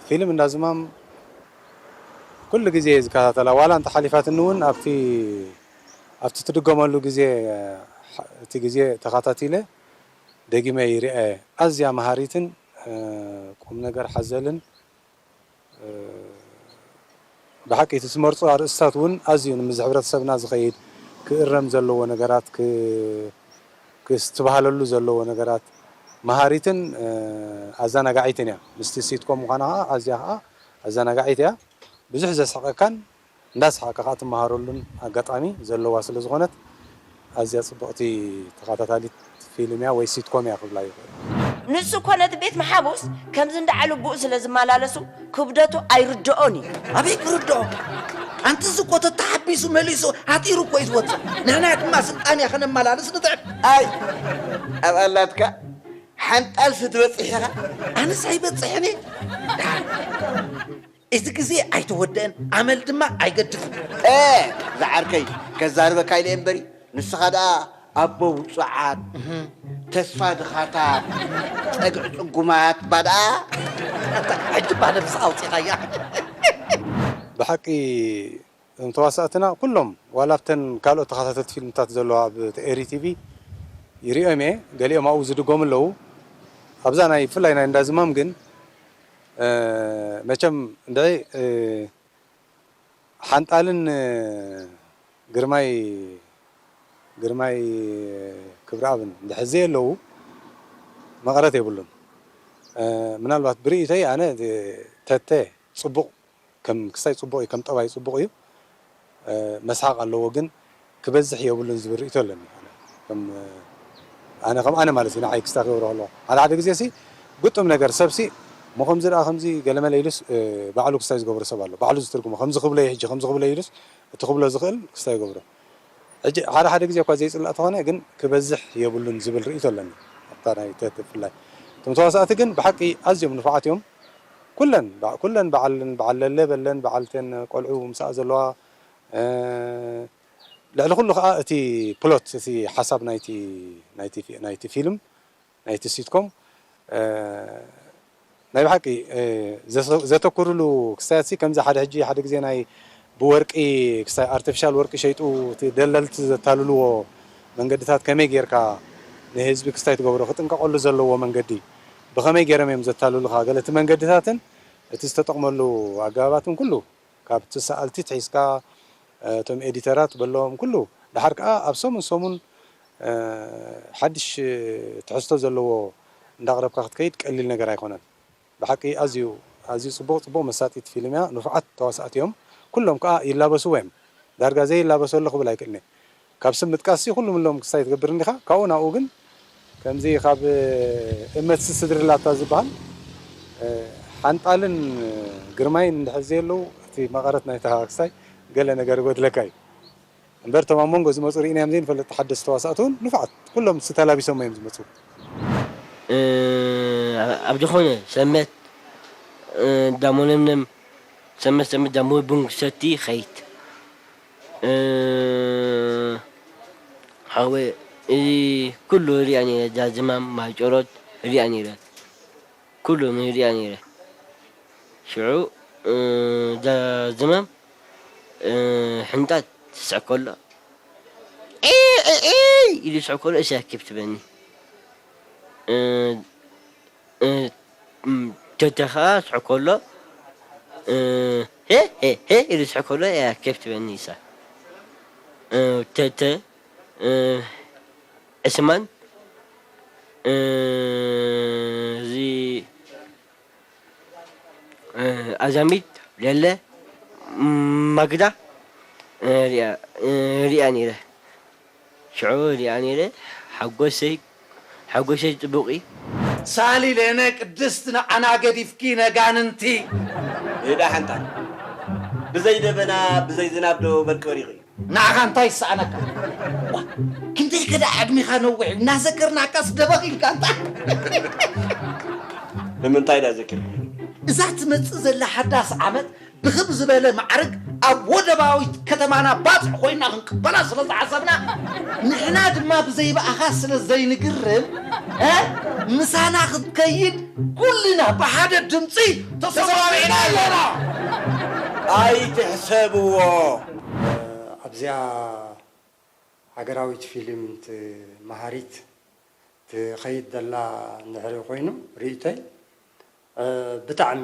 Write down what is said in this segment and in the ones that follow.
ፊልም እንዳዝማም ኩሉ ግዜ እየ ዝከታተላ። ዋላ እንተ ሓሊፋትኒ እውን ኣብቲ ኣብቲ ትድገመሉ ግዜ፣ እቲ ግዜ ተኸታቲለ ደጊመ ይሪኣ እየ። ኣዝያ መሃሪትን ቁም ነገር ሓዘልን ብሓቂ እቲ ዝመርጾ ኣርእስታት እውን ኣዝዩ ንምዚ ሕብረተሰብና ዝኸይድ ክእረም ዘለዎ ነገራት ክ- ክስትብሃለሉ ዘለዎ ነገራት መሃሪትን ኣዘናጋዒትን እያ። ምስቲ ሲትኮም ምዃና ከዓ ኣዝያ ከዓ ኣዘናጋዒት እያ። ብዙሕ ዘስሕቀካን እንዳስሓቅካ ትመሃረሉን ኣጋጣሚ ዘለዋ ስለ ዝኾነት ኣዝያ ጽብቕቲ ተኸታታሊት ፊልም እያ ወይ ሲትኮም እያ ክብላ ይኽእል። ንሱ እኮ ነቲ ቤት መሓቡስ ከምዚ እንዳ ዓለቡኡ ስለ ዝመላለሱ ክብደቱ ኣይርድኦን እዩ። ኣበይ ክርድኦ? ኣንቲ እዚ እኮ ተተሓቢሱ መሊሱ ሃጢሩ እኮ እዩ ዝወፅእ። ንሕና ድማ ስልጣን እያ ከነመላልስ ንጥዕም። ኣይ ኣብ ኣላትካ ሓንጣል ስትበፅሕ ኢኻ። ኣነስ ኣይበፅሕን እየ። ደሓን። እቲ ግዜ ኣይተወደአን፣ ኣመል ድማ ኣይገድፍን። እ ዝዓርከይ ከዛርበካ ኢለ እምበሪ ንስኻ ደኣ ኣቦ ውጹዓት ተስፋ ድኻታት ጸግዒ ጽጉማት ባድኣ። ሕጂ እባ ነብስኻ ኣውጺኻያ። ብሓቂ እቶም ተዋሳእትና ኩሎም ዋላ ኣብተን ካልኦት ተኸታተልቲ ፊልምታት ዘለዋ ኣብ ኤሪ ቲቪ ይሪኦም እየ። ገሊኦም ኣብኡ ዝድገሙ ኣለዉ። ኣብዛ ናይ ብፍላይ ናይ እንዳዝማም ግን መቸም እንድዒ ሓንጣልን ግርማይ ግርማይ ክብረኣብን እንድሕር ዘየለዉ መቐረት የብሉን። ምናልባት ብርእይቶይ ኣነ ተተ ፅቡቕ ከም ክስታይ ፅቡቕ እዩ፣ ከም ጠባይ ፅቡቕ እዩ። መስሓቕ ኣለዎ ግን ክበዝሕ የብሉን ዝብል ርእይቶ ኣለኒ። ኣነ ከም ኣነ ከም ኣነ ማለት እዩ፣ ንዓይ ክስታይ ክገብሮ ከለኹ ሓደ ሓደ ግዜ ሲ ግጡም ነገር ሰብ ሲ ሞ ከምዚ ደኣ ከምዚ ገለመለ ኢሉስ ባዕሉ ክስታይ ዝገብሮ ሰብ ኣሎ። ባዕሉ ዝትርጉሞ ከምዚ ክብሎ እዩ ሕጂ ከምዚ ክብሎ እዩ ኢሉስ እቲ ክብሎ ዝኽእል ክስታይ ይገብሮ። ሕጂ ሓደ ሓደ ግዜ እኳ ዘይጽላእ ተኾነ ግን ክበዝሕ የብሉን ዝብል ርእይቶ ኣለኒ። ኣብታ ናይ ተት ብፍላይ እቶም ተዋሳእቲ ግን ብሓቂ ኣዝዮም ንፉዓት እዮም። ኩለን ኩለን በዓል በዓል ለለ በለን በዓልተን ቆልዑ ምስኣ ዘለዋ ልዕሊ ኩሉ ከዓ እቲ ፕሎት እቲ ሓሳብ ናይቲ ናይቲ ናይቲ ፊልም ናይቲ ሲትኮም ናይ ብሓቂ ዘተኩርሉ ክስታያት ሲ ከምዚ ሓደ ሕጂ ሓደ ግዜ ናይ ብወርቂ ክስታይ ኣርቲፊሻል ወርቂ ሸይጡ እቲ ደለልቲ ዘታልልዎ መንገድታት ከመይ ጌርካ ንህዝቢ ክስታይ ትገብሮ ክጥንቀቀሉ ዘለዎ መንገዲ ብኸመይ ጌሮም እዮም ዘታልሉኻ ገለ እቲ መንገድታትን እቲ ዝተጠቕመሉ ኣገባባትን ኩሉ ካብቲ ሰኣልቲ ትሒዝካ እቶም ኤዲተራት በሎም ኩሉ ደሓር ከዓ ኣብ ሰሙን ሰሙን ሓድሽ ትሕዝቶ ዘለዎ እንዳቕረብካ ክትከይድ ቀሊል ነገር ኣይኮነን። ብሓቂ ኣዝዩ ኣዝዩ ፅቡቕ ፅቡቕ መሳጢት ፊልም እያ። ንፉዓት ተዋሳእቲ እዮም። ኩሎም ከዓ ይላበስዎ እዮም። ዳርጋ ዘይላበሰሉ ክብል ኣይክእልን እየ። ካብ ስም ምጥቃስ ኩሉም ሎም ክስታይ ትገብር እንዲኻ። ካብኡ ናብኡ ግን ከምዚ ካብ እመትሲ ስድሪ ላታ ዝበሃል ሓንጣልን ግርማይን እንድሕር ዘየለዉ እቲ መቐረት ናይታ ክስታይ ገለ ነገር ይጎድለካ እዩ። እምበር እቶም ኣብ መንጎ ዝመፁ ርኢናዮም ዘይንፈልጥ ሓደስቲ ተዋሳእቲ እውን ንፉዓት ኩሎም ዝተላቢሶሞ እዮም ዝመፁ። ኣብ ዝኾነ ሰመት ዳሞለምለም ሰመት ሰመት ዳሞ ቡን ክሰቲ ኸይት ሓወ እዚ ኩሉ ሪኣ ነይረ ዳዝማም ማይጨሮት ሪኣ ነይረ ኩሉ ሪኣ ነይረ ሽዑ ዳዝማም ሕንጣት ስስዕ ከሎ ኢኢኢኢ ኢሉ ስዕ ከሎ እሳ ኬፍ ትበኒ ተተ ኸዓ ስዕ ከሎ ሄ ሄ ሄ ኢሉ ስዕ ከሎ እያ ኬፍ ትበኒ እሳ ተተ ዕስማን እዚ ኣዛሚት ለለ ማግዳ ሪኣ ነይረ ሽዑ ሪኣ ነይረ ሓጎሰይ ሓጎሰይ ፅቡቕ እዩ። ሳሊ ለነ ቅድስት ንዓና ገዲፍኪ ነጋንንቲ። ሄዳ ሓንጣል ብዘይ ደበና ብዘይ ዝናብ ዶ በርቂ በሪቑ እዩ። ንዓኻ እንታይ ይሰኣነካ? ዋ፣ ክንደይ ከዳ ዕድሜኻ ነዊሕ እዩ። እናዘከርናካስ ደበኽ ኢልካ እንታ። ንምንታይ ዳ ዘኪር? እዛ ትመጽእ ዘላ ሓዳስ ዓመት ብኽብ ዝበለ ማዕርግ ኣብ ወደባዊት ከተማና ባጽዕ ኮይና ክንቅበላ ስለ ዝሓሰብና፣ ንሕና ድማ ብዘይብኣኻ ስለ ዘይንግርም፣ እ፣ ምሳና ክትከይድ ኩልና ብሓደ ድምጺ ተሰማሚዕና ኣለና። ኣይትሕሰብዎ። ኣብዚኣ ሃገራዊት ፊልም እቲ መሃሪት ትኸይድ ዘላ እንድሕሪ ኮይኑ ርእይቶይ፣ እ፣ ብጣዕሚ፣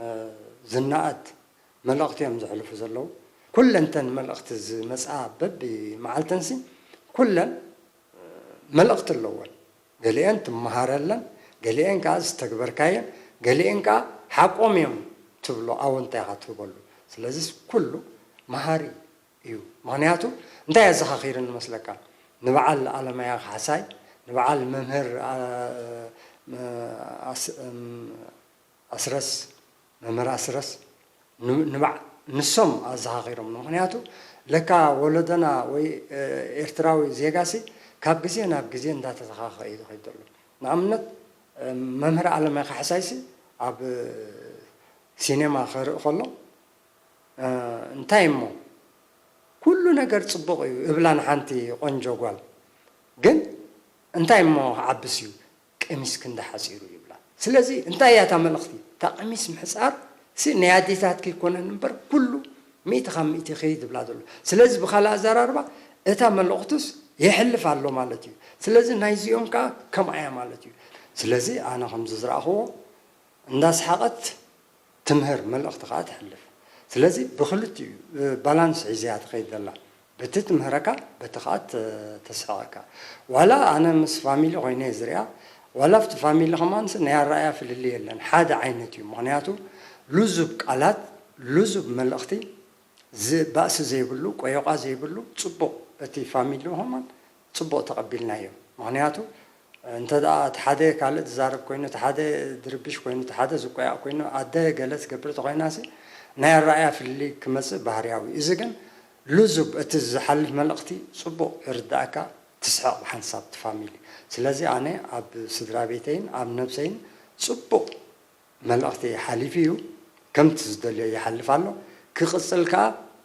እ፣ ዝነኣድ መልእኽቲ እዮም ዘሕልፉ ዘለዉ። ኩለን እተን መልእኽቲ ዝመጽኣ በቢ መዓልተንሲ ኩለን፣ እ፣ መልእኽቲ ኣለወን። ገሊአን ትመሃረለን፣ ገሊአን ከኣ ዝተግበርካየን፣ ገሊአን ከኣ ሓቆም እዮም ትብሎ፣ ኣወንታ ኢኻ ትህበሉ። ስለዚስ ኩሉ መሃሪ እዩ። ምኽንያቱ እንታይ ኣዘኻኺሩኒ መስለካ? ንበዓል ኣለማያ ካሕሳይ፣ ንበዓል መምህር፣ ኣ-፣ ም-፣ ኣስ-፣ እም፣ ኣስረስ፣ መምህር ኣስረስ፣ ን-፣ ንባዕ-፣ ንሶም ኣዘኻኺሮም። ምኽንያቱ ለካ ወለዶና ወይ፣ እ፣ ኤርትራዊ ዜጋሲ ካብ ግዜ ናብ ግዜ እንዳተተኻኸ እዩ ዝኸይድ ዘሎ። ንኣብነት፣ እ፣ መምህር ኣለማያ ካሕሳይሲ ኣብ፣ እ፣ ሲኔማ ክርኢ ከሎ፣ እ፣ እንታይ እሞ ኩሉ ነገር ጽቡቕ እዩ እብላ ንሓንቲ ቆንጆ ጓል። ግን እንታይ እሞ ክዓብስ እዩ ቀሚስ ክንዲ ሓጺሩ ይብላ። ስለዚ እንታይ እያ እታ መልእኽቲ? እታ ቀሚስ ምሕጻር ሲ ናይ ኣዴታትኪ ይኮነን እምበር ኩሉ ሚእቲ ካብ ሚእቲ ይኸይድ ይብላ ዘሎ። ስለዚ ብኻልእ ኣዘራርባ እታ መልእኽቱስ የሕልፍ ኣሎ ማለት እዩ። ስለዚ ናይዚኦም ከኣ ከምኣ እያ ማለት እዩ። ስለዚ ኣነ ከምዚ ዝረኣኽዎ እንዳስሓቐት ትምህር፣ መልእኽቲ ከኣ ተሕልፍ። ስለዚ ብኽልቲኡ፣ እ፣ ባላንስ ሒዘ እያ ትኸይድ ዘላ። በቲ ትምህረካ፣ በቲ ከኣ ተ-፣ ተስሕቐካ። ዋላ ኣነ ምስ ፋሚሊ ኮይነ እየ ዝሪኣ፣ ዋላ ኣብቲ ፋሚሊ ከማንስ ናይ ኣረኣእያ ፍልልይ የለን። ሓደ ዓይነት እዩ። ምኽንያቱ ልዙብ ቃላት፣ ልዙብ መልእኽቲ ዝ-፣ ባእሲ ዘይብሉ፣ ቆዮቓ ዘይብሉ፣ ጽቡቕ፣ እቲ ፋሚሊ ከማን ጽቡቕ ተቐቢልናዮ። ምኽንያቱ እንተ ደኣ እቲ ሓደ ካልእ ዝዛረብ ኮይኑ፣ እቲ ሓደ ዝርብሽ ኮይኑ፣ እቲ ሓደ ዝቆያእ ኮይኑ፣ ኣደ ገለ ትገብር ተኾይናሲ ናይ ኣረኣእያ ፍልልይ ክመጽእ ባህርያዊ እዩ። እዚ ግን ልዙብ፣ እቲ ዝሓልፍ መልእኽቲ ጽቡቕ ይርድኣካ፣ ትስሕቕ ብሓንሳብ እቲ ፋሚሊ። ስለዚ ኣነ ኣብ ስድራ ቤተይን ኣብ ነብሰይን ጽቡቕ መልእኽቲ ሓሊፉ እዩ። ከምቲ ዝደልዮ ይሓልፍ ኣሎ። ክቕጽል ከኣ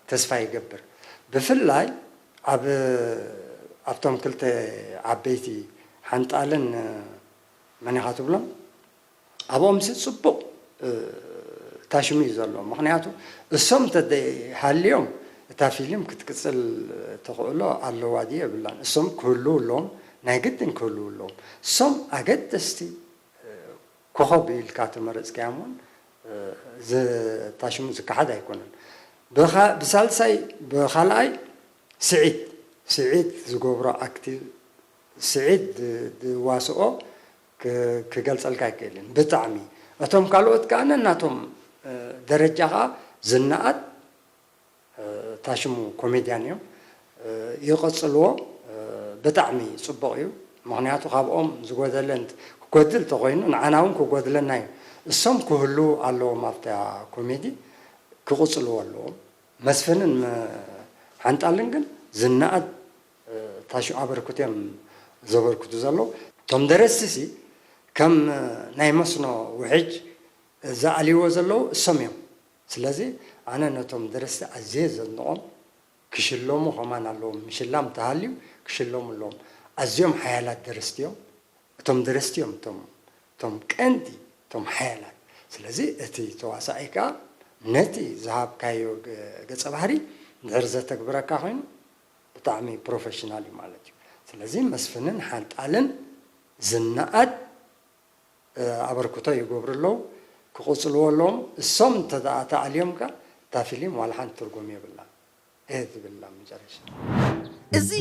ተስፋ ይገብር። ብፍላይ ኣብ፣ ኣብቶም ክልተ ዓበይቲ ሓንጣልን መን ኢኻ ትብሎም ኣብኦምሲ ጽቡቕ፣ እ፣ ታሽሙ እዩ ዘሎ። ምኽንያቱ እሶም እንተዘይሃልዮም እታ ፊልም ክትቅጽል ተኽእሎ ኣለዋ ድዩ የብላን። እሶም ክህልዉ ኣለዎም፣ ናይ ግድን ክህልዉ ኣለዎም። እሶም ኣገደስቲ ኮኸብ ኢልካ ተመረጽካዮም እውን፣ እ፣ ዝ-፣ ታሽሙ ዝከሓድ ኣይኮነን። ብኻ-፣ ብሳልሳይ፣ ብኻልኣይ ስዒድ፣ ስዒድ ዝገብሮ ኣክቲ-፣ ስዒድ ዝ-፣ ዝዋስኦ ክ-፣ ክገልጸልካ ኣይክእልን። ብጣዕሚ። እቶም ካልኦት ከኣ ነናቶም፣ እ፣ ደረጃ ከኣ ዝነኣድ እ፣ እታ ሽሙ ኮሜድያን እዮም። እ፣ ይቐጽልዎ። እ፣ ብጣዕሚ ጽቡቕ እዩ። ምኽንያቱ ካብኦም ዝጎደለ እንት-፣ ክጎድል ተኾይኑ ንዓና እውን ክጎድለና እዩ። እሶም ክህሉ ኣለዎም ኣብታ ኮሜዲ፣ ክቕጽልዎ ኣለዎም። መስፍንን መ-፣ ሓንጣልን ግን ዝነኣድ፣ እ፣ እታ ሽ-፣ ኣበርክቶ እዮም ዘበርክቱ ዘለዉ። እቶም ደረስቲ ሲ ከም፣ እ፣ ናይ መስኖ ውሕጅ ዝኣልይዎ ዘለዉ እሶም እዮም። ስለዚ ኣነ ነቶም ደረስቲ ኣዝየ ዘድንቖም፣ ክሽለሙ ከማን ኣለዎም። ምሽላም ተሃልዩ ክሽለሙ ኣለዎም። ኣዝዮም ሓያላት ደረስቲ እዮም። እቶም ደረስቲ እዮም እቶም፣ እቶም ቀንዲ፣ እቶም ሓያላት። ስለዚ እቲ ተዋሳኣይ ከኣ ነቲ ዝሃብካዮ ገ-፣ ገጸ ባህሪ እንድሕር ዘተግብረካ ኮይኑ ብጣዕሚ ፕሮፌሽናል እዩ ማለት እዩ። ስለዚ መስፍንን ሓንጣልን ዝነኣድ እ፣ ኣበርክቶ ይገብሩ ኣለዉ፣ ክቕጽልዎ ኣለዎም። እሶም እንተ ደኣ ተኣልዮም ከኣ እታ ፊልም ዋላ ሓንቲ ትርጉም የብላን እየ ዝብል ኣብ መጨረሻ። እዚ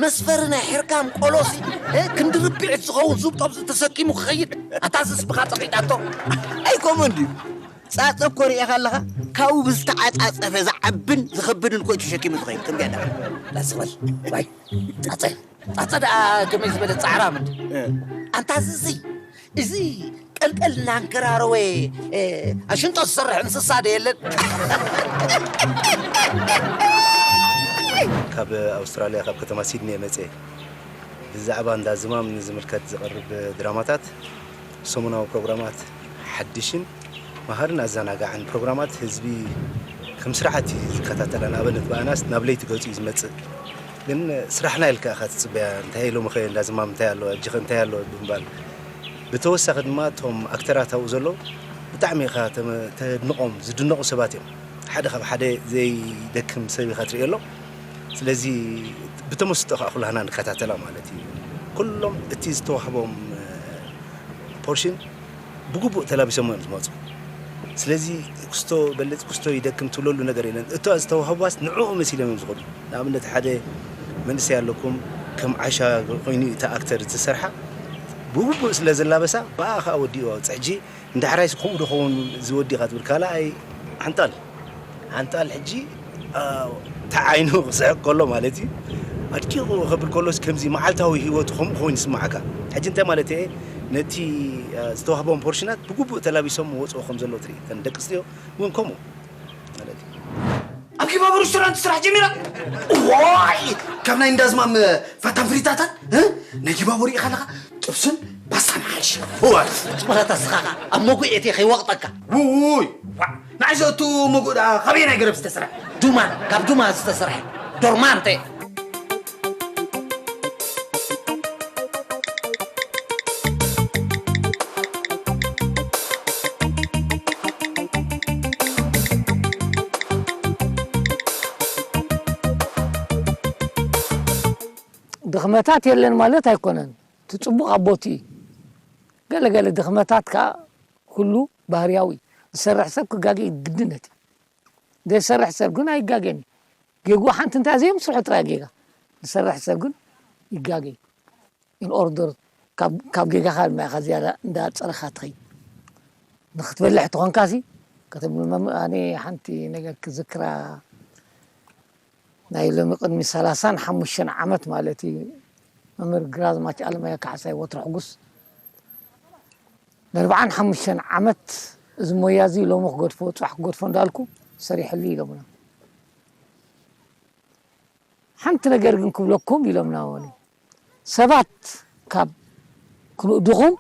መስፈሪ ናይ ሕርካም ቆሎሲ፣ እ፣ ክንዲ ርብዒት ዝኸውን ዙብ ጠብዚ ተሰኪሙ ክኸይድ፣ ኣታ ዝስብኻ ጸቒጣቶ። ኣይ ከምኡ እንድዩ። ጻጸ እኮ ርኢኻ ኣለኻ፣ ካብኡ ብዝተዓጻጸፈ ዝዓብን ዝኸብድን እኮ እዩ ተሸኪሙ ዝኸይድ። ክንደይ ኣለኻ? ላስ በል፣ ዋይ፣ ጻጸ፣ ጻጸ ደኣ ከመይ ዝበለ ጻዕራም እንዲ። ኣንታ ዝዚ፣ እዚ ቀልቀል እናንከራረወ፣ እ፣ ኣሽንጦ ዝሰርሕ እንስሳ ዶ የለን? ካብ ኣውስትራልያ ካብ ከተማ ሲድኒ እየ መፅየ። ብዛዕባ እንዳ ዝማም ንዝምልከት ዝቐርብ ድራማታት፣ ሰሙናዊ ፕሮግራማት፣ ሓድሽን መሃርን ኣዘናጋዕን ፕሮግራማት ህዝቢ ከም ስርዓት እዩ ዝከታተላ። ንኣብነት ብኣናስ ናብ ለይቲ ገፁ እዩ ዝመፅእ። ግን ስራሕና ኢልካ ኢኻ ትፅበያ። እንታይ ሎሚ ኸ እንዳ ዝማም እንታይ ኣሎ፣ ሕጂኸ እንታይ ኣሎ ብምባል። ብተወሳኺ ድማ እቶም ኣክተራት ኣብኡ ዘለዉ ብጣዕሚ ኢኻ ተመ-፣ ተድንቖም፣ ዝድነቑ ሰባት እዮም። ሓደ ካብ ሓደ ዘይደክም ሰብ ኢኻ ትርእየሎም። ስለዚ ብተመስጦ ከዓ ኩላህና ንከታተላ ማለት እዩ። ኩሎም እቲ ዝተዋህቦም ፖርሽን ብግቡእ ተላቢሶም እዮም ዝመፁ። ስለዚ ክስቶ በልፅ ክስቶ ይደክም ትብለሉ ነገር የለን። እቶ ዝተዋህቧስ ንዕኡ መሲሎም እዮም ዝኸዱ። ንኣብነት ሓደ መንእሰይ ኣለኩም ከም ዓሻ ኮይኑ እቲ ኣክተር ዝተሰርሓ ብግቡእ ስለ ዘላበሳ ብኣ ከዓ ወዲእዋ ወፅእ። ሕጂ እንዳ ሕራይስ ከምኡ ዶ ኸውን ዝወዲኻ ትብል ካልኣይ ሓንጣል ሓንጣል ሕጂ ታ ዓይኑ ክስሕቅ ከሎ ማለት እዩ። ኣድቂቑ ከብል ከሎስ ከምዚ መዓልታዊ ህይወቱ ከምኡ ኮይኑ ይስማዓካ። ሕጂ እንታይ ማለት እየ ነቲ ዝተዋህቦም ፖርሽናት ብግቡእ ተላቢሶም ወፅኦ ከም ዘለዉ ትርኢ። እተን ደቂ ኣንስትዮ እውን ከምኡ ማለት እዩ። ኣብ ጊባቦ ሬስቶራንት ስራሕ ጀሚራ። ዋይ፣ ካብ ናይ እንዳዝማም ፋታን ፍሪታታት ናይ ጊባቦ ሪኢኻ ኣለኻ? ጥብስን ባሳን ሓሽ። ዋይ፣ ትኹረት ኣስኻኻ ኣብ መጉእ እትየ ከይወቕጠካ። ውይ፣ ንዓይ ዘእቱ መጉእ ደኣ ካበየናይ ገረብ ዝተሰርሐ? ዱማ፣ ካብ ዱማ ዝተሰርሐ። ዶርማንቴ። ድኽመታት የለን ማለት ኣይኮነን። እቲ ጽቡቕ ኣቦቲ እዩ። ገለ ገለ ድኽመታት ከኣ ኩሉ ባህርያዊ እዩ። ዝሰርሕ ሰብ ክጋገ እዩ ግድነት እዩ። ዘይሰርሕ ሰብ ግን ኣይጋገን እዩ። ጌግኡ ሓንቲ እንታይ ዘይምስርሑ ጥራይ ጌጋ። ዝሰርሕ ሰብ ግን ይጋገ እዩ። In order ካብ ጌጋኻ ድማ ኢኻ ዝያዳ እንዳጸረኻ ትኸይድ። ንኽትበልሕ ተኾንካሲ ኣነ ሓንቲ ነገር ክዝክራ ናይ ሎሚ ቅድሚ ሰላሳን ሓሙሽተን ዓመት ማለት እዩ። መምህር ግራዝማች ኣለማዮ ካሕሳይ ወትሩ ሕጉስ ንኣርብዓን ሓሙሽተን ዓመት እዚ ሞያ እዚ ሎሚ ክገድፎ ፅባሕ ክገድፎ እንዳልኩ ሰሪሕሉ ኢሎምና። ሓንቲ ነገር ግን ክብለኩም ኢሎምና ወኒ ሰባት ካብ ክንእድኹም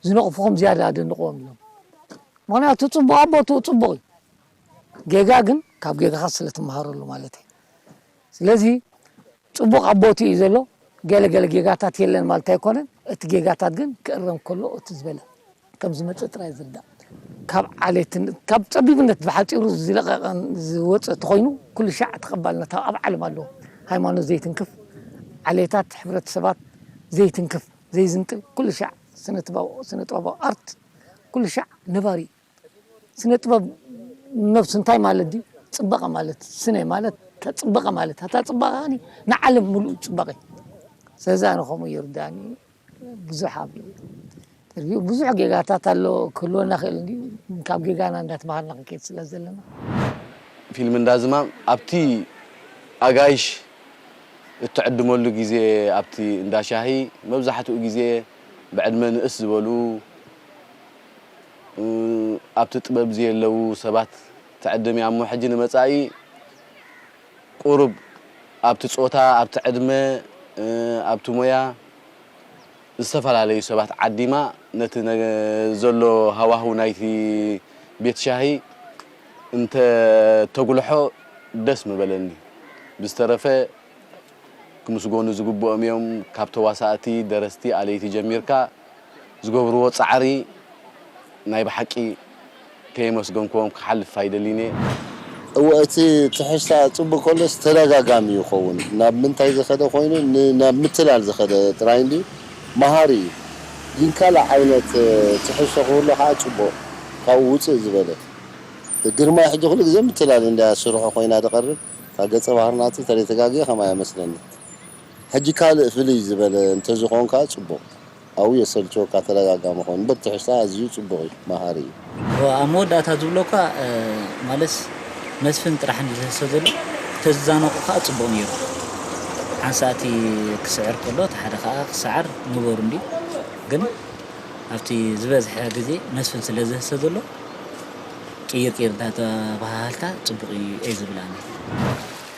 ዝነቕፉኹም ዝያዳ ኣደንቕዎም ኢሎም። ምኽንያቱ ጽቡቕ ኣቦትኡ ጽቡቕ እዩ። ጌጋ ግን ካብ ጌጋኻ ስለ ትመሃረሉ ማለት እዩ። ስለዚ ጽቡቕ ኣቦትኡ እዩ ዘሎ። ገለ ገለ ጌጋታት የለን ማለት ኣይኮነን። እቲ ጌጋታት ግን ክእረም ከሎ እቲ ዝበለ ከም ዝመጽእ ጥራይ ዝርዳእ። ካብ ዓሌትን ካብ ጸቢብነት ብሓጺሩ ዝለቐቐን ዝወጸ ተኾይኑ ኩሉ ሻዕ ተቐባልነት ኣብ ዓለም ኣለዎ። ሃይማኖት ዘይትንክፍ፣ ዓሌታት፣ ሕብረተሰባት ዘይትንክፍ ዘይዝንጥል ኩሉ ሻዕ ስነ ጥበባዊ ኣርት ኩሉ ሻዕ ነባሪ ስነ ጥበብ ነብሱ እንታይ ማለት ድዩ? ጽባቐ ማለት ስነ ማለት ጽባቐ ማለት ኣታ ጽባቐ ንዓለም ሙሉእ ጽባቐ። ስለዚ ኣነ ከምኡ ይርዳኒ። ብዙሕ ኣብ ኢንተርቪው ብዙሕ ጌጋታት ኣሎ ክህልወና ክእል እንዲ ካብ ጌጋና እንዳተማሃርና ክንከይድ ስለ ዘለና። ፊልም እንዳዝማም ኣብቲ ኣጋይሽ እትዕድመሉ ግዜ ኣብቲ እንዳ ሻሂ መብዛሕትኡ ግዜ ብዕድመ ንእስ ዝበሉ ኣብቲ ጥበብ ዘየለዉ ሰባት ትዕድም እያ እሞ ሕጂ ንመጻኢ ቁሩብ ኣብቲ ጾታ ኣብቲ ዕድመ ኣብቲ ሞያ ዝተፈላለዩ ሰባት ዓዲማ ነቲ ዘሎ ሃዋህው ናይቲ ቤት ሻሂ እንተ ተጉልሖ ደስ ምበለኒ። ብዝተረፈ ክምስገኑ ዝግብኦም እዮም። ካብ ተዋሳእቲ፣ ደረስቲ፣ ኣለይቲ ጀሚርካ ዝገብርዎ ጻዕሪ ናይ ብሓቂ ከየመስገንክዎም ክሓልፍ ኣይደልን እየ። እወ እቲ ትሕዝታ ጽቡቕ ከሎስ ተደጋጋሚ ይኸውን። ናብ ምንታይ ዝኸደ ኮይኑ ናብ ምትላል ዝኸደ ጥራይ እንድዩ መሃሪ እዩ። ግን ካልእ ዓይነት ትሕዝቶ ክህሉ ከዓ ጽቡቕ ካብኡ ውጽእ ዝበለ። ግርማይ ሕጂ ኩሉ ግዜ ምትላል እንድያ ስርሑ ኮይና ትቐርብ። እታ ገጸ ባህርና እቲ ተለይተጋግየ ከምኣ እያ መስለኒ። ሕጂ ካልእ ፍልይ ዝበለ እንተዝኾን ከዓ ጽቡቕ። ኣብኡ የሰልችወካ ተደጋጋሚ ኮይኑ እምበር ትሕዝታ ኣዝዩ ጽቡቕ እዩ መሃሪ እዩ። እወ ኣብ መወዳእታ ዝብሎ እኳ ማለትስ መስፍን ጥራሕ እንድዩ ዝህሰ ዘሎ ተዝዛነቑ ከኣ ጽቡቕ ነይሩ። ሓንሳእ እቲ ክስዕር ከሎ እቲ ሓደ ከኣ ክሰዓር ንበሩ እንድዩ ግን ኣብቲ ዝበዝሐ ግዜ መስፍን ስለ ዝህሰ ዘሎ ቅይር ቅይር እንዳተበሃሃልካ ጽቡቕ እዩ እየ ዝብል ኣነ።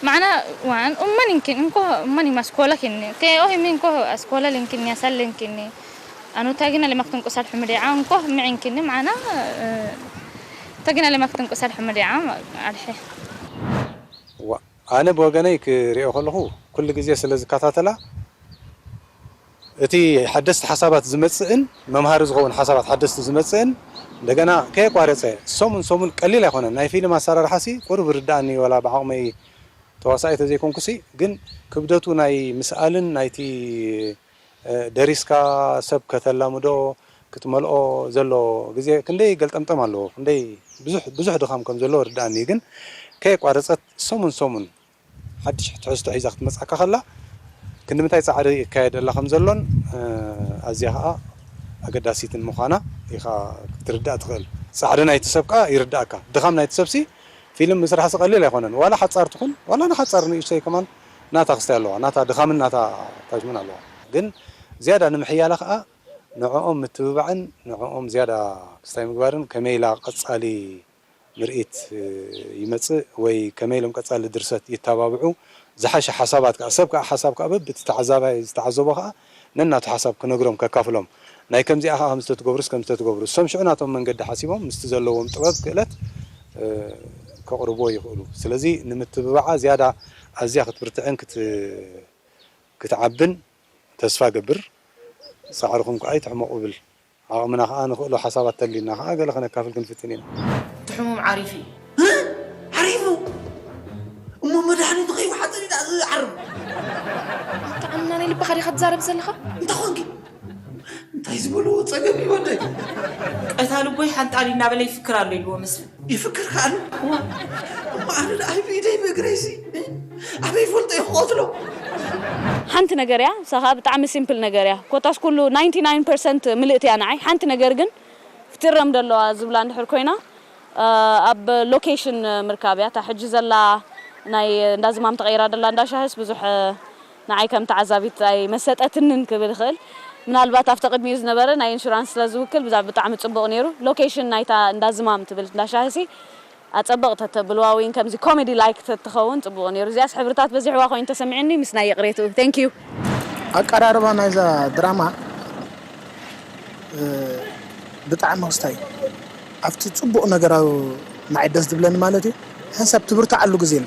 معنا وان أمان يمكن إنكو أمان يمسكولا كني كي أوه من كو أسكولا لينكني أسال لينكني أنو تاجنا لما كتن كسر حمدي عن كو معين كني معنا تاجنا لما كتن كسر حمدي عن الحي ኣነ ብወገነይ ክሪኦ ከለኹ ኩሉ ግዜ ስለ ዝከታተላ እቲ ሓደስቲ ሓሳባት ዝመፅእን መምሃሪ ዝኸውን ሓሳባት ሓደስቲ ዝመፅእን እንደገና ከየቋረፀ ሰሙን ሰሙን ቀሊል ኣይኮነን። ናይ ፊልም ኣሰራርሓ ሲ ቁሩብ ርዳእኒ ወላ ብዓቕመይ ተዋሳኣይ ተዘይኮንኩሲ ግን ክብደቱ ናይ ምስኣልን ናይቲ ደሪስካ ሰብ ከተላምዶ ክትመልኦ ዘሎ ግዜ ክንደይ ገልጠምጠም ኣለዎ፣ ክንደይ ብዙሕ ብዙሕ ድኻም ከም ዘለዎ ርዳእኒ። ግን ከየቋረፀት ሰሙን ሰሙን ሓድሽ ትሕዝቶ ሒዛ ክትመፅኣካ ከላ ክንዲ ምንታይ ፃዕሪ ይካየድ ኣላ ከም ዘሎን ኣዝያ ከዓ ኣገዳሲትን ምዃና ኢኻ ክትርዳእ ትኽእል። ፃዕሪ ናይቲ ሰብ ከዓ ይርዳእካ። ድኻም ናይቲ ሰብሲ ፊልም ምስራሕ ቀሊል ኣይኮነን። ዋላ ሓፃር ትኹን ዋላ ንሓፃር ንእሽተይ ከማን ናታ ክስታይ ኣለዋ። ናታ ድኻምን ናታ ታጅምን ኣለዋ። ግን ዝያዳ ንምሕያላ ከዓ ንዕኦም ምትብባዕን ንዕኦም ዝያዳ ክስታይ ምግባርን ከመይ ኢላ ቀፃሊ ምርኢት ይመፅእ ወይ ከመይ ኢሎም ቀፃሊ ድርሰት ይተባብዑ ዝሓሸ ሓሳባት ከዓ ሰብ ከዓ ሓሳብ ከዓ በብቲ ተዓዛባይ ዝተዓዘቦ ከዓ ነናቱ ሓሳብ ክነግሮም ከካፍሎም ናይ ከምዚኣ ከዓ ከምዚ ተትገብሩስ ከምዚ ተትገብሩ እሶም ሽዑ ናቶም መንገዲ ሓሲቦም ምስቲ ዘለዎም ጥበብ ክእለት ከቕርብዎ ይኽእሉ። ስለዚ ንምትብባዓ ዝያዳ ኣዝያ ክትብርትዕን ክትዓብን ተስፋ ገብር። ፃዕርኹም ከዓ ይትሕመቑ እብል። ዓቕምና ከዓ ንኽእሎ ሓሳባት ተሊና ከዓ ገለ ከነካፍል ክንፍትን ኢና። እቲ ሕሙም ዓሪፉ እዩ። ዓሪፉ? እሞ መድሓኒቱ ከይወሓጠ ድኣ ዝዓርብ? ጥዕና ናይ ልብኻ ዲኻ ትዛረብ ዘለኻ? እንታይ ኾንኪ? እንታይ ዝበልዎ ፀገም እዩ ወደይ? ቀታሊ ኣቦይ ሓንጣሊ እናበለ ይፍክር ኣሎ ኢልዎ መስፍን። ይፍክር ከኣ ኣሎ። እሞ ኣነ ደኣ ብኢደይ ብእግረይሲ ኣበይ ይፈልጦ እየ ክቐትሎ? ሓንቲ ነገር እያ፣ ንሳ ኸኣ ብጣዕሚ ሲምፕል ነገር እያ። ኮታስ ኩሉ ናይንቲ ናይን ፐርሰንት ምልእቲ እያ ንዓይ። ሓንቲ ነገር ግን ክትእረም ደለዋ ዝብላ እንድሕር ኮይና ኣብ ሎኬሽን ምርካብ እያ። እታ ሕጂ ዘላ ናይ እንዳ ዝማም ተቐይራ ደላ እንዳ ሻህስ ብዙሕ ንዓይ ከም ተዓዛቢት ኣይመሰጠትንን ክብል እኽእል። ምናልባት ኣብቲ ቅድሚኡ ዝነበረ ናይ ኢንሹራንስ ስለ ዝውክል ብዛ ብጣዕሚ ጽቡቕ ነይሩ። ሎኬሽን ናይታ እንዳ ዝማም ትብል እንዳ ሻህሲ ኣጸብቕ ተተብልዋ ወይ ከምዚ ኮሜዲ ላይክ ተትኸውን ጽቡቕ ነይሩ። እዚኣስ ሕብርታት በዚሕዋ ኮይኑ ተሰሚዑኒ ምስ ናይ ይቕሬትኡ። Thank you። ኣቀራርባ ናይዛ ድራማ ብጣዕሚ ክስታይ ኣብቲ ጽቡቕ ነገር ኣብ ንዓይ ደስ ዝብለኒ ማለት እዩ ሓንሳብ ትብርትዓሉ ግዜ ኣሎ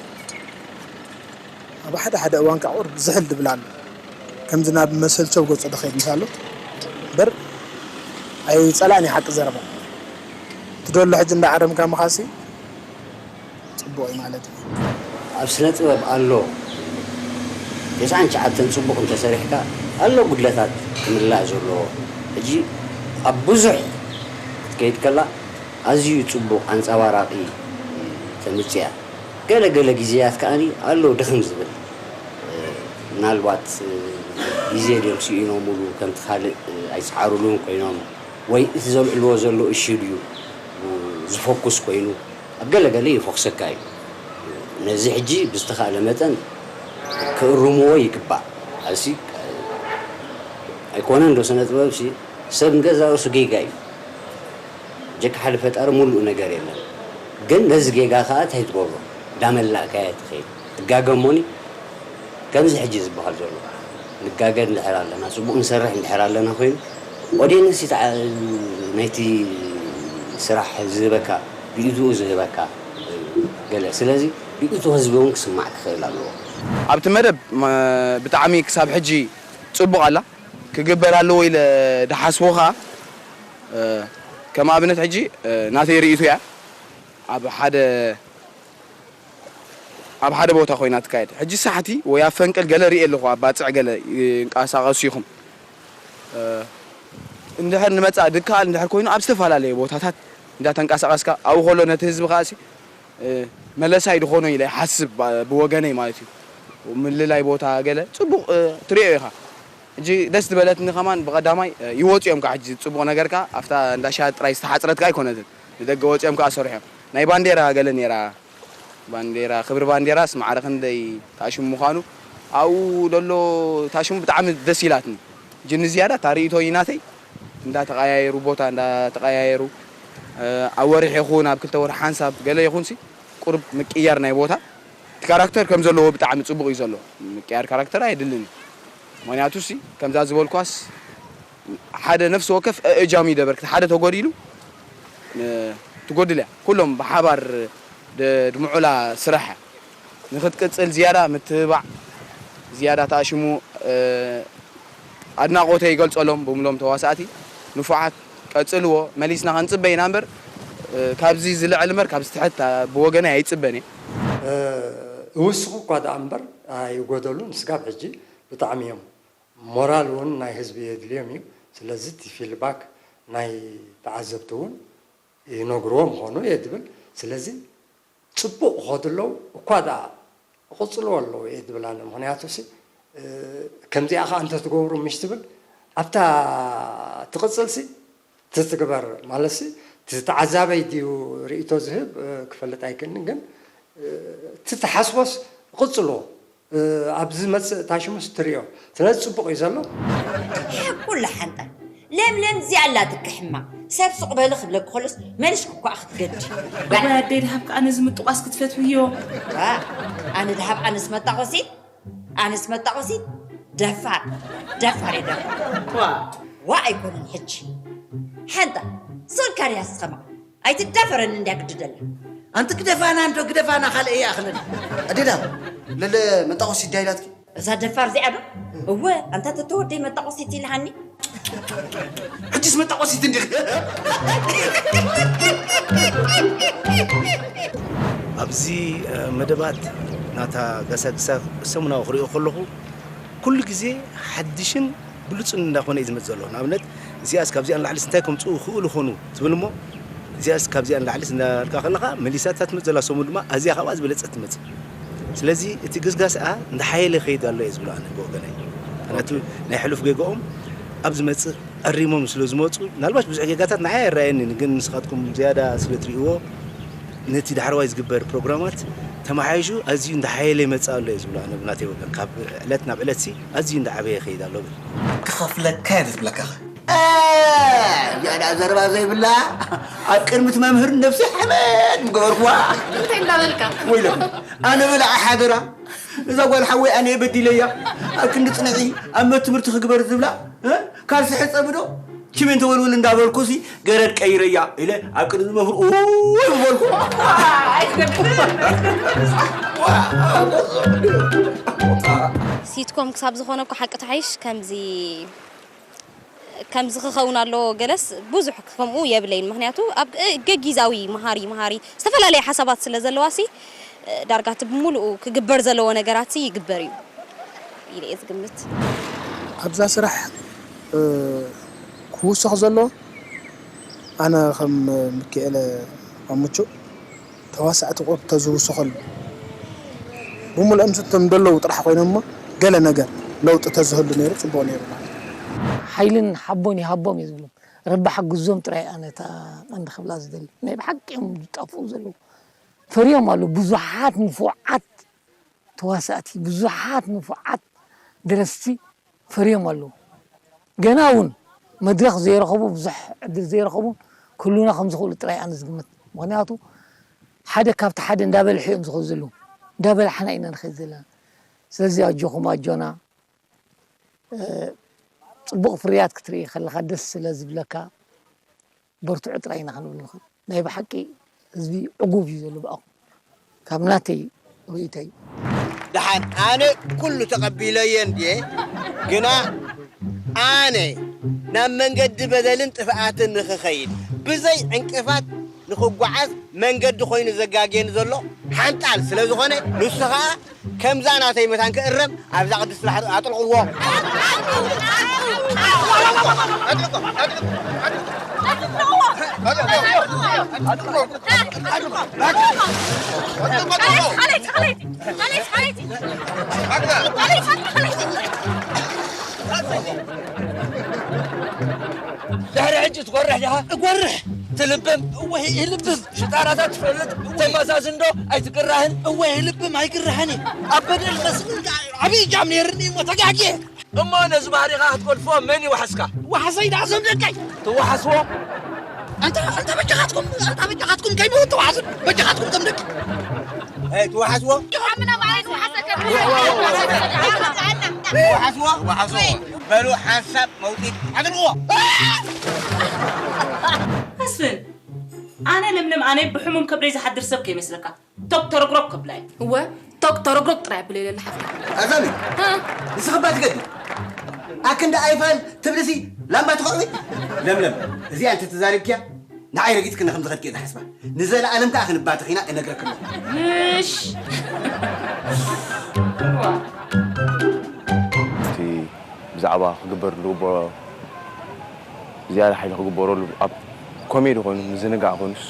ኣብ ሓደ ሓደ እዋን ከዓ ቁሩብ ዝሕል ዝብል ኣሎ ከምዚ ናብ መሰልቸው ገጾ ዝኸይድ ምስ ኣሎ እምበር ኣይጸላእን እዩ ሓቂ ዘረባ ትደሎ ሕጂ እንዳኣረምካ ምኻሲ ጽቡቕ እዩ ማለት እዩ። ኣብ ስነ ጥበብ ኣሎ ተስዓን ትሽዓተን ጽቡቕ እንተሰሪሕካ ኣሎ ጉድለታት ክምላእ ዘለዎ ሕጂ ኣብ ብዙሕ ክትከይድ ከላ ኣዝዩ ጽቡቕ ኣንጸባራቒ ተምጽእ እያ። ገለ ገለ ግዜያት ከኣ ኣሎ ድኽም ዝብል ምናልባት ግዜ ድዮም ስኢኖምሉ ከምቲ ካልእ ኣይጸዓሩሉን ኮይኖም ወይ እቲ ዘልዕልዎ ዘለዉ እሹ ድዩ ዝፎኩስ ኮይኑ ኣብ ገለ ገለ ይፎኽሰካ እዩ። ነዚ ሕጂ ብዝተኻእለ መጠን ክእርምዎ ይግባእ። ኣዚ ኣይኮነን ዶ ስነ ጥበብ ሲ ሰብ ንገዛ ርእሱ ጌጋ እዩ። ጀካ ሓደ ፈጣሪ ሙሉእ ነገር የለን። ግን ነዚ ጌጋ ከዓ እንታይ ትገብሮ? እንዳመላእካያ ትኸይድ። ትጋገ እሞኒ ከምዚ ሕጂ ዝበሃል ዘሎ ንጋገ እንድሕር ኣለና፣ ፅቡቕ ንሰርሕ እንድሕር ኣለና ኮይኑ ኦድየንስ እዩ ተዓ- ናይቲ ስራሕ ዝህበካ ርእይትኡ ዝህበካ ገለ ስለዚ ርእይቶ ህዝቢ እውን ክስማዕ ክኽእል ኣለዎ። ኣብቲ መደብ ብጣዕሚ ክሳብ ሕጂ ፅቡቕ ኣላ ክግበር ኣለዎ ኢለ ድሓስቦ ከዓ ከም ኣብነት ሕጂ ናተይ ርእይቶ እያ ኣብ ሓደ ኣብ ሓደ ቦታ ኮይና ትካየድ ሕጂ ሳሕቲ ወይ ኣብ ፈንቅል ገለ ርእየ ኣለኹ ኣብ ባፅዕ ገለ ይንቀሳቐሱ ኢኹም እንድሕር ንመፃ ድከኣል እንድሕር ኮይኑ ኣብ ዝተፈላለየ ቦታታት እንዳተንቀሳቐስካ ኣብኡ ከሎ ነቲ ህዝቢ ከኣሲ መለሳይ ድኾኖ ኢለ ይሓስብ ብወገነይ ማለት እዩ ምልላይ ቦታ ገለ ፅቡቕ ትሪኦ ኢኻ ሕጂ ደስ ዝበለትኒ ከማን ብቐዳማይ ይወፁ እዮም ከዓ ሕጂ ፅቡቕ ነገር ከዓ ኣብታ እንዳሻ ጥራይ ዝተሓፅረት ከዓ ኣይኮነትን ንደገ ወፂኦም ከዓ ሰሪሖም ናይ ባንዴራ ገለ ነይራ ባንዴራ ክብሪ ባንዴራስ ማዕረ ክንደይ ታሽሙ ምዃኑ ኣብኡ ደሎ ታሽሙ ብጣዕሚ ደስ ኢላትኒ ሕጂ ንዝያዳ እታ ርእይቶ እዩ ናተይ እንዳተቐያየሩ ቦታ እንዳተቐያየሩ ኣብ ወርሒ ይኹን ኣብ ክልተ ወርሒ ሓንሳብ ገለ ይኹንሲ ቁሩብ ምቅያር ናይ ቦታ ካራክተር ከም ዘለዎ ብጣዕሚ ጽቡቕ እዩ ዘሎ። ምቅያር ካራክተር ኣየድልን እዩ። ምኽንያቱ ሲ ከምዛ ዝበልኳስ ሓደ ነፍሲ ወከፍ እእጃም ይደበርክ ሓደ ተጎዲሉ እ፣ ትጎድል እያ። ኩሎም ብሓባር ደ- ድምዑላ ስራሕ ንኽትቅጽል ዝያዳ ምትብባዕ ዝያዳ ተኣሽሙ እ፣ ኣድናቖተይ ይገልጸሎም ብምሎም ተዋሳእቲ ንፉዓት ቀጽልዎ መሊስና ክንጽበ ኢና እምበር እ፣ ካብዚ ዝልዕል እምበር ካብዚ ትሕት ብወገነይ ኣይጽበን እየ። ይውስኹ እኳ ደኣ እምበር ኣይጎደሉን። ስጋብ ሕጂ ብጣዕሚ እዮም ሞራል እውን ናይ ህዝቢ የድልዮም እዩ። ስለዚ እቲ ፊድባክ ናይ ተዓዘብቲ እውን ይነግርዎ ምኾኑ እየ ድብል። ስለዚ ጽቡቕ ክኸዱ ኣለዉ እኳ ደኣ ክቕጽልዎ ኣለዉ እየ ድብል ኣነ። ምኽንያቱ ሲ ከምዚኣ ኸዓ እንተትገብሩ ምሽ ትብል ኣብታ ትቕጽል ሲ ትትግበር ማለት ሲ እቲ ተዓዛባይ ድዩ ርእይቶ ዝህብ ክፈልጥ ኣይክእልን ግን እቲ ተሓስቦስ ቕጽልዎ ኣብ ዝመጽእ ታሽሙስ ትርእዮ ስለዚ ጽቡቕ እዩ ዘሎ። ሓቁ ለሓንጠ ለምለም እዚኣ ኣላትኪ ሕማቕ ሰብ ሱቕ በሊ ክብለኪ ከሎስ መሊስኪ እኮ ክትገዲ። እዋይ ኣደይ ደሃብ ከኣ ነዚ ምጥቋስ ክትፈትውዮ። ዋ ኣነ ደሃብ ኣነስ መጣቖሲት ኣነስ መጣቖሲት ደፋር ደፋር እየ ደፋር። ዋ ኣይኮነን ሕጂ ሓንጣ ሱቕ ኢልካ ድያ ስኸማ ኣይትዳፈረኒ እንድያ ግዲ ደላ። ኣንቲ ግደፋና እንዶ ግደፋና ካልእ እየ ኣኽለኒ። ኣዴዳ ለለ መጣቆሲ ዳይላትኪ። እዛ ደፋር እዚኣ ዶ? እወ ኣንታ ተተወደይ መጣቆሲት ኢልሃኒ። ሕጅስ መጣቆሲት እንዲኺ። ኣብዚ መደባት ናታ ገሳግሳ ሰሙናዊ ክሪኦ ከለኹ ኩሉ ግዜ ሓድሽን ብሉጽን እንዳኾነ እዩ ዝመጽእ ዘሎ። ንኣብነት እዚኣስ ካብዚኣ ንላዕሊስ እንታይ ከምጽኡ ይኽእሉ ይኾኑ ትብል እሞ እዚኣስ ካብዚኣ ንላዕሊስ እንዳበልካ ከለኻ መሊሳ እታ ትመጽእ ዘላ ሰሙን ድማ ኣዝያ ካብኣ ዝበለጸት ትመጽእ። ስለዚ እቲ ግስጋስኣ እንዳሓየለ ይኸይድ ኣሎ እየ ዝብሎ ኣነ ብወገነይ። ምኽንያቱ ናይ ሕሉፍ ጌጋኦም ኣብ ዝመጽእ ኣሪሞም ስለ ዝመጹ ምናልባሽ ብዙሕ ጌጋታት ንዓይ ኣይረኣየንን ግን ንስኻትኩም ዝያዳ ስለ ትርእይዎ ነቲ ዳሕረዋይ ዝግበር ፕሮግራማት ተመሓይሹ ኣዝዩ እንዳሓየለ ይመጽእ ኣሎ እየ ዝብሎ ኣነ ብናተይ ወገን ካብ ዕለት ናብ ዕለት ሲ ኣዝዩ እንዳዓበየ ይኸይድ ኣሎ ብል። ክኸፍለካ እየ ዝብለካ። እዚኣ ደኣ ዘረባ ዘይብላ ኣብ ቅድሚ እቲ መምህር ነብሰይ ሓመድ ምገበርኩዋ። እንታይ እንዳበልካ? ወይለኹም ኣነ በላዓ ሓደራ እዛ ጓል ሓወይ ኣነ እየ በዲለያ ኣብ ክንዲ ፅንዒ ኣብ መት ትምህርቲ ክግበር ዝብላ ካልሲ ሕፀቢ ዶ ችሜንቶ ወልውል እንዳበልኩሲ ገረድ ቀይረያ ኢለ ኣብ ቅድሚ መምህር ኡይ ምበልኩ። ሲትኮም ክሳብ ዝኾነ እኮ ሓቂ ተሓይሽ ከምዚ ከምዚ ክኸውን ኣለዎ ገለስ ብዙሕ ከምኡ የብለይን ምክንያቱ ኣብ ገጊዛዊ መሃሪ መሃሪ ዝተፈላለየ ሓሳባት ስለ ዘለዋ ሲ ዳርጋ እቲ ብምሉኡ ክግበር ዘለዎ ነገራት ሲ ይግበር እዩ ኢለ እየ ዝግምት። ኣብዛ ስራሕ ክውሰኽ ዘሎ ኣነ ከም ሚኪኤለ ኣሙቹ ተዋሳእቲ ቁሩብ ተዝውስኸሉ ብምልኦም እቶም ደለዉ ጥራሕ ኮይኖም እሞ ገለ ነገር ለውጢ ተዝህሉ ነይሩ ፅቡቕ ነይሩ ማለት እዩ። ሓይልን ሓቦን ይሃቦም እየ ዝብሎም። ረቢ ሓግዞም ጥራይ ኣነ እታ ቀንዲ ክብላ ዝደሊ። ናይ ብሓቂ እዮም ዝጠፍኡ ዘለዉ። ፈርዮም ኣለዉ ብዙሓት ንፉዓት ተዋሳእቲ ብዙሓት ንፉዓት ደረስቲ ፈርዮም ኣለዉ። ገና እውን መድረኽ ዘይረኸቡ ብዙሕ ዕድል ዘይረኸቡ ክህልዉና ከም ዝኽእሉ ጥራይ ኣነ ዝግምት። ምኽንያቱ ሓደ ካብቲ ሓደ እንዳበልሑ እዮም ዝኸዱ ዘለዉ። እንዳበላሕና ኢና ንኸይድ ዘለና። ስለዚ ኣጆኹም ኣጆና ፅቡቕ ፍርያት ክትርኢ ከለኻ ደስ ስለ ዝብለካ በርትዑ ጥራይ ኢና ክንብል ንኽእል። ናይ ብሓቂ ህዝቢ ዕጉብ እዩ ዘሎ ብኣኹም ካብ ናተይ ርእይቶይ። ደሓን ኣነ ኩሉ ተቐቢለዮ እንድየ ግና ኣነ ናብ መንገዲ በደልን ጥፍኣትን ንኽኸይድ ብዘይ ዕንቅፋት ንኽጓዓዝ መንገዲ ኮይኑ ዘጋግየኒ ዘሎ ሓንጣል ስለ ዝኾነ ንሱ ኸኣ ከምዛ ናተይ መታን ክእረም ኣብዛ ቅድስቲ ባሕሪ ኣጥልቕዎ። ድሕሪ ሕጂ ትጎርሕ ዲኻ? እጎርሕ። ትልብም? እወ ይልብም። ሽጣራታት ትፈልጥ? ተመዛዝን ዶ ኣይትግራህን? እወ ይልብም ኣይግራህን እየ። ኣብ በደል መስፍን ዓብዪ እጃም ነይርኒ እሞ ተጋግየ። እሞ ነዚ ባህሪኻ ክትገድፎ መን ይወሓስካ? ወሓሰይ ደኣ ዘም ደቀይ። ትወሓስዎ? ኣንታ ኣንታ በጃኻትኩም ኣንታ በጃኻትኩም ከይመውት ተወሓሱ በጃኻትኩም ከም ደቂ። ኣይ ትወሓስዎ? ምና ባዕለይ ክወሓሰካ። ወሓስዎ፣ ወሓስዎ። በሉ ሓንሳብ መውጺእ ኣድርዎ። መስፍን፣ ኣነ ለምለም ኣነ ብሕሙም ከብደይ ዝሓድር ሰብ ከይመስለካ። ቶክ ተረግሮግ ከብላይ። እወ፣ ቶክ ተረግሮግ ጥራይ ብለይ ለላ ሓፍታ። ኣዛሚ፣ እ? ንስኺ እባ ትገዲ። ኣክንዲ ኣይፋል ትብልሲ ላምባ ትኸርዊ? ለምለም፣ እዚኣ እንተ ተዛሪብክያ፣ ንዓይ ረጊጽክኒ ከም ዝኸድኪ እየ ዝሓስባ። ንዘለኣለም ከኣ ክንባተኽ ኢና እነግረክን። ምሽ። እቲ ብዛዕባ ክግበር ዝግበሮ ዝያዳ ሓይሊ ክግበረሉ ኣብ ኮሜዲ ኮይኑ ምዝንጋዕ ኮይኑስ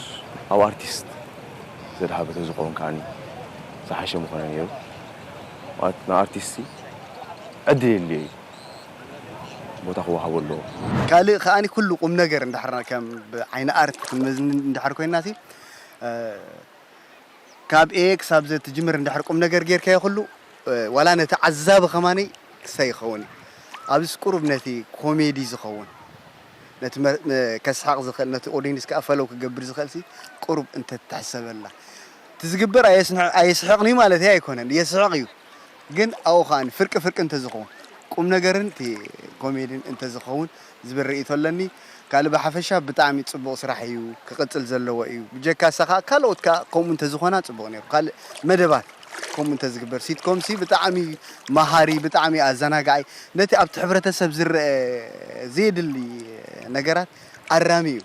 ኣብ ኣርቲስት ዘድሃበ ተዝኸውን ከዓኒ ዝሓሸ ምኾነ ነይሩ። ማለት ንኣርቲስት ዕድል የድልዮ እዩ። ቦታ ክወሃቦ ኣለዎ። ካልእ ከኣኒ ኩሉ ቁም ነገር እንድሕር ከም ብዓይኒ ኣርት ክንመዝን እንድሕር ኮይንና ሲ፣ እ፣ ካብ ኤ ክሳብ ዘ ትጅምር እንድሕር ቁም ነገር ጌርካዮ ኩሉ፣ እ፣ ዋላ ነቲ ዓዛቢ ከማኒ ክሳይ ይኸውን እዩ። ኣብዚ ቁሩብ ነቲ ኮሜዲ ዝኸውን፣ ነቲ መ-፣ መ-፣ ከስሕቕ ዝኽእል፣ ነቲ ኦዲንስ ከኣ ፈለው ክገብር ዝኽእል ሲ ቁሩብ እንተትሕሰበላ። እቲ ዝግበር ኣየስንዕ-፣ ኣየስሕቕን እዩ ማለት ኣይኮነን፣ የስሕቕ እዩ። ግን ኣብኡ ከኣ ፍርቂ ፍርቂ እንተዝኸውን፣ ቁም ነገርን እቲ ኮሜድን እንተዝኸውን ዝብል ርእይቶ ኣለኒ። ካልእ ብሓፈሻ ብጣዕሚ ጽቡቕ ስራሕ እዩ፣ ክቕጽል ዘለዎ እዩ። ብጀካ እሳ ከኣ ካልኦት ከኣ ከምኡ እንተዝኾና ጽቡቕ ነይሩ። ካልእ መደባት ከምኡ እንተዝግበር። ሲትኮምሲ ብጣዕሚ መሃሪ፣ ብጣዕሚ ኣዘናጋዒ፣ ነቲ ኣብቲ ሕብረተሰብ ዝረአ ዘየድሊ ነገራት ኣራሚ እዩ።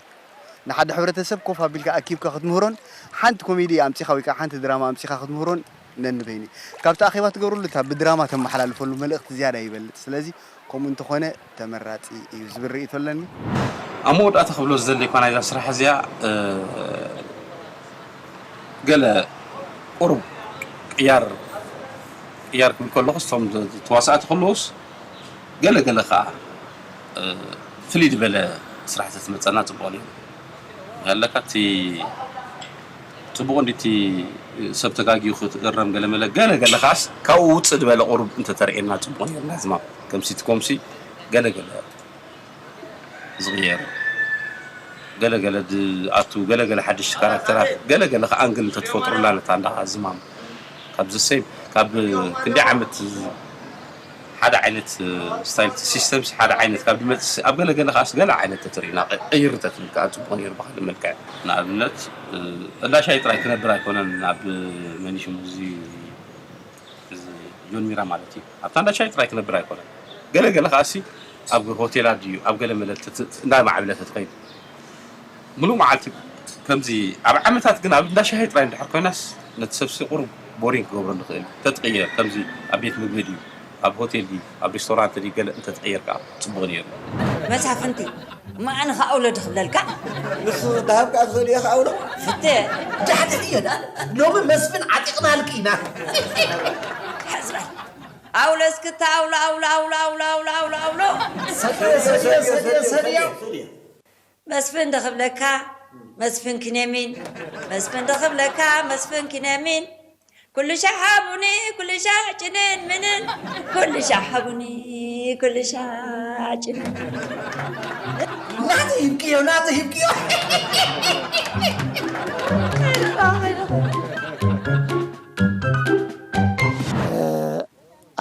ንሓደ ሕብረተሰብ ኮፍ ኣቢልካ ኣኪብካ ክትምህሮን ሓንቲ ኮሜዲ ኣምጺኻ ወይ ከዓ ሓንቲ ድራማ ኣምጺኻ ክትምህሮን ነንበይኑ እዩ። ካብቲ ኣኼባ ትገብረሉ እታ ብድራማ ተመሓላልፈሉ መልእኽቲ ዝያዳ ይበልጽ። ስለዚ ከምኡ እንተኾነ ተመራጺ እዩ ዝብል ርእይቶ ኣለኒ። ኣብ መወዳእታ ክብሎ ዝደሊ እኳ ናይዛ ስራሕ እዚኣ፣ እ፣ ገለ ቁሩብ ቅያር፣ ቅያር ክብል ከለኹስ፣ እቶም ተዋሳእቲ ከለዉስ፣ ገለ ገለ ከኣ፣ እ፣ ፍልይ ዝበለ ስራሕ ተትመጸና ጽቡቕ ነይሩ። ኣለካ እቲ ጽቡቕ እንዲ እቲ ሰብ ተጋግዩ ክትእረም ገለ መለ፣ ገለ ገለ ከኣስ ካብኡ ውጽእ ዝበለ ቁሩብ እንተተርእየና ጽቡቕ ነይሩ። ናዝማ ከም ሲትኮምሲ ገለ ገለ ዝቕየር፣ ገለ ገለ ዝኣቱ፣ ገለ ገለ ሓድሽ ካራክተራት፣ ገለ ገለ ከኣ ኣንግል እንተትፈጥሩላ ነታ እንዳ ዝማም ካብ ዘሰይም ካብ ክንደይ ዓመት ሓደ ዓይነት ስታይል ሲስተምስ ሓደ ዓይነት ካብ ዝመጽእ ኣብ ገለ ገለ ከኣስ ገለ ዓይነት ተትርእዩና ቀይር ተትብል ከኣ ጽቡቕ ነይሩ ብኻልእ መልክዕ። ንኣብነት እንዳ ሻሂ ጥራይ ክነብር ኣይኮነን ኣብ መን እዩ ሽሙ እዚ እዚ ጆን ሚራ ማለት እዩ። ኣብታ እንዳ ሻሂ ጥራይ ክነብር ኣይኮነን። ገለ ገለ ከኣሲ ኣብ ሆቴላት ድዩ ኣብ ገለ መለ ተት-፣ እንዳማዕበለ ተትኸይድ። ምሉእ መዓልቲ ከምዚ ኣብ ዓመታት ግን ኣብ እንዳ ሻሂ ጥራይ እንድሕር ኮይናስ ነቲ ሰብሲ ቁሩብ ቦሪንግ ክገብሮ ንኽእል። ተትቕየር ከምዚ ኣብ ቤት ምግቢ ድዩ ኣብ ሆቴል ድዩ ኣብ ሬስቶራንት ድዩ ገለ እንተትቕየር ከኣ ጽቡቕ ነይሩ። መሳፍንቲ፣ እሞ ኣነ ኸኣ ኣውሎ ዶ ክብለልካ? ንሱ ደሃብ ከኣ ክዘልዮ ከኣ ኣውሎ። ፍተ። ዳሕዲሕ እየ ደኣ። ሎሚ መስፍን ዓጢቕናልኪ ኢና። ሕጽረት። ኣውሎ እስክታ ኣውሎ፣ ኣውሎ፣ ኣውሎ፣ ኣውሎ፣ ኣውሎ፣ ኣውሎ፣ ኣውሎ። ሰድዮ፣ ሰድዮ፣ ሰድዮ፣ ሰድዮ። መስፍን ዶ ክብለካ? መስፍን ኪነሚን። መስፍን ዶ ክብለካ? መስፍን ኪነሚን። ኩሉ ሻዕ ሃቡኒ፣ ኩሉ ሻዕ ጭንን ምንን። ኩሉ ሻዕ ሃቡኒ፣ ኩሉ ሻዕ ጭንን ምንን። ናቱ ይብቅዮ፣ ናቱ ይብቅዮ።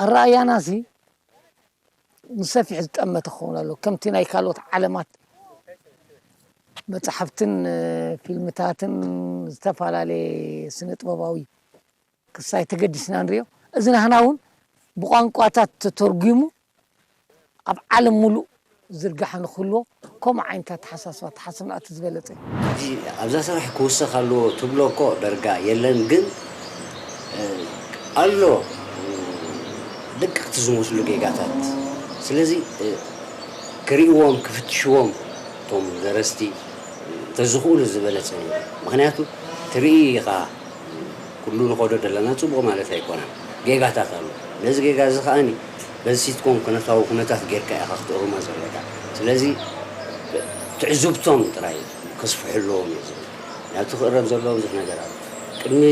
ኣረኣእያናሲ ንሰፊሕ ዝጠመተ ክኸውን ኣለዎ። ከምቲ ናይ ካልኦት ዓለማት መጻሕፍትን ፊልምታትን ዝተፈላለየ ስነ ጥበባዊ ክሳይ ተገዲስና ንሪኦ። እዚ ናህና እውን ብቋንቋታት ተተርጒሙ ኣብ ዓለም ሙሉእ ዝርጋሐ ንክህልዎ ከምኡ ዓይነት ኣተሓሳስባ ተሓስብና እቲ ዝበለጸ እዩ። እዚ ኣብዛ ስራሕ ክውሰኽ ኣለዎ ትብሎ እኮ ደርጋ የለን፣ ግን፣ እ፣ ኣሎ፣ እ፣ ደቀቕቲ ዝመስሉ ጌጋታት። ስለዚ፣ እ፣ ክርእይዎም፣ ክፍትሽዎም እቶም ደረስቲ፣ እ፣ እንተዝኽእሉ ዝበለጸ ነይሩ። ምኽንያቱ ትርኢ ኢኻ፣ ኩሉ ንኸዶ ዘለና ጽቡቕ ማለት ኣይኮነን። ጌጋታት ኣሎ። ነዚ ጌጋ እዚ ከኣኒ በዚ ሲትኮም ኩነታዊ ኩነታት ጌርካ ኢኻ ክትእርሞ ዘለካ። ስለዚ ትዕዝብቶም ጥራይ ከስፍሑ ኣለዎም እዩ ዝብል። ናብቲ ክእረም ዘለዎ ብዙሕ ነገር ኣሎ። ቅድሚ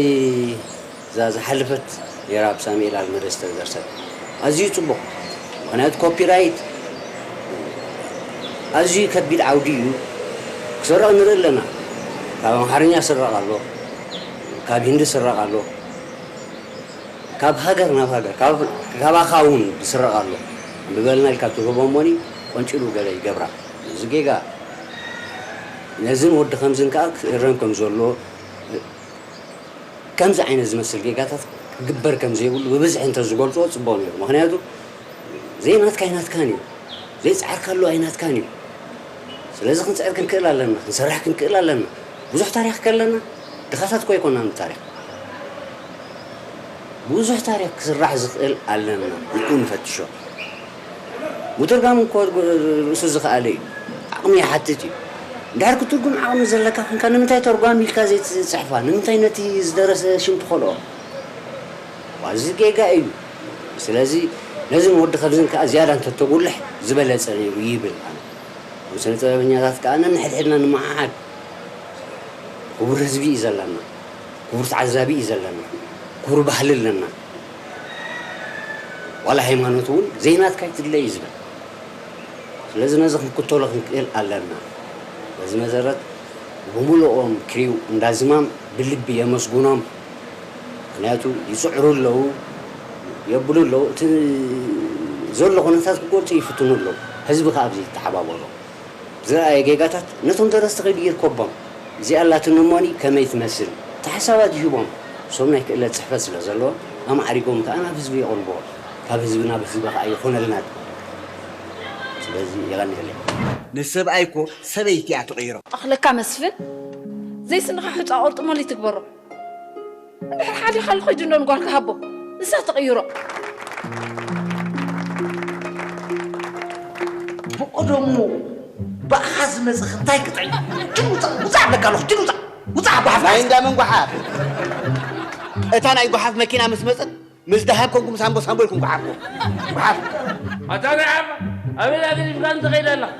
እዛ ዝሓለፈት ነይራ ብሳሙኤል ኣልመደ ዝተደርሰት። ኣዝዩ ጽቡቕ። ምኽንያቱ ኮፒራይት ኣዝዩ ከቢድ ዓውዲ እዩ። ክስረቕ ንርኢ ኣለና። ካብ ኣምሓርኛ ይስረቕ ኣሎ። ካብ ሂንዲ ይስረቕ ኣሎ። ካብ ሃገር ናብ ሃገር፣ ካብ፣ ካባኻ እውን ዝስረቕ ኣሎ። ኣንብበልና ኢልካ ትህቦ እሞኒ፣ ቆንጭሉ ገለ ይገብራ። እዚ ጌጋ። ነዝን ወዲ ከምዝን ከኣ ክእረም ከም ዘሎ፣ ከምዚ ዓይነት ዝመስል ጌጋታት ክግበር ከም ዘይብሉ ብብዝሒ እንተ ዝገልጾ ጽቡቕ ነይሩ። ምኽንያቱ ዘይናትካ ኣይናትካን እዩ። ዘይጻዕርካሉ ኣይናትካን እዩ። ስለዚ ክንጽዕር ክንክእል ኣለና፣ ክንሰርሕ ክንክእል ኣለና። ብዙሕ ታሪኽ ከለና ድኻታት እኮ ኣይኮናን ብታሪኽ። ብዙሕ ታሪኽ ክስራሕ ዝኽእል ኣለና፣ ንዕኡ ንፈትሾ። ምትርጋም እኮ ርእሱ ዝኸኣለ እዩ። ዓቕሚ ይሓትት እዩ። እንድሕር ክትርጉም ዓቕሚ ዘለካ ኮንካ ንምንታይ ተርጓሚ ኢልካ ዘይትጽሕፋ? ንምንታይ ነቲ ዝደረሰ ሽም ትኸልኦ? ዋ፣ እዚ ጌጋ እዩ። ስለዚ ነዚ ንወዲ ከብዝን ከኣ ዝያዳ እንተተጉልሕ ዝበለጸ ነይሩ ይብል ኣነ። ከም ስነ ጥበበኛታት ከኣ ነንሕድሕድና ንመዓዓድ። ክቡር ህዝቢ እዩ ዘለና። ክቡር ተዓዛቢ እዩ ዘለና። ክቡር ባህሊ ኣለና። ዋላ ሃይማኖት እውን ዘይናትካ ኣይትድለ እዩ ዝብል። ስለዚ ነዚ ክንክተሎ ክንክእል ኣለና። በዚ መሰረት ብምልኦም ክሪው እንዳዝማም ብልቢ የመስግኖም። ምኽንያቱ ይጽዕሩ ኣለዉ፣ የብሉ ኣለዉ። እቲ ዘሎ ኩነታት ክገልጹ ይፍትኑ ኣለዉ። ህዝቢ ከኣ ኣብዚ ይተሓባበሮ። ዝረኣየ ጌጋታት ነቶም ደረስቲ ከይዱ ይርከቦም። እዚኣ ኣላትኒ እሞኒ ከመይ ትመስል? እቲ ሓሳባት ይህቦም። እሶም ናይ ክእለት ጽሕፈት ስለ ዘለዎም ኣማዕሪጎም ከኣ ናብ ህዝቢ የቕርብዎ። ካብ ህዝቢ ናብ ህዝቢ ከኣ ይኾነልና። ስለዚ የቐንየለይ። ንሰብኣይ እኮ ሰበይቲ እያ ትቕይሮ። ኣኽለካ መስፍን፣ ዘይስንኻ ሑጻ ቁርጥመሉ ትግበሮ። እንድሕር ሓሊኻሉ ኸይዱ እንዶ ንጓልካ ሃቦ፣ ንሳ ትቕይሮ። ብቐደሙ ብኣኻ ዝመጽእ እንታይ ክጥዕይ? ጅን ውጻእ፣ ውጻእ እብለካ ኣለኹ፣ ጅን ውጻእ፣ ውጻእ ኣብ ጓሓፍ ናይ እንዳ መን ጓሓፍ? እታ ናይ ጓሓፍ መኪና ምስ መጸት፣ ምስ ደሃብ ኮንኩም ሳምቦ ሳምቦ ኢልኩም ጓሓፍኩም። ጓሓፍ። ኣታ ናይ ዓርባ፣ ኣበይ ኣገዲፍካ እንተ ኸይዳ ኣለኻ?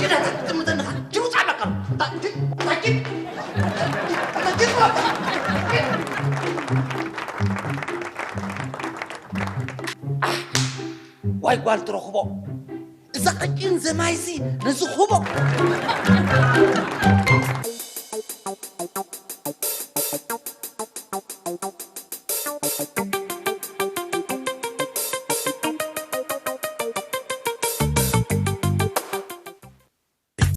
ጅን ኣታ ትጥምተኒ ኢኻ፣ ጅን ውጻእ እብለካ ኣለኹ። እታ፣ እታ ጅን፣ እታ ጅን ውጻእ። ዋይ ጓል ትረኽቦ። እዛ ቀጭን ዘማይሲ ነዚ ኹቦ።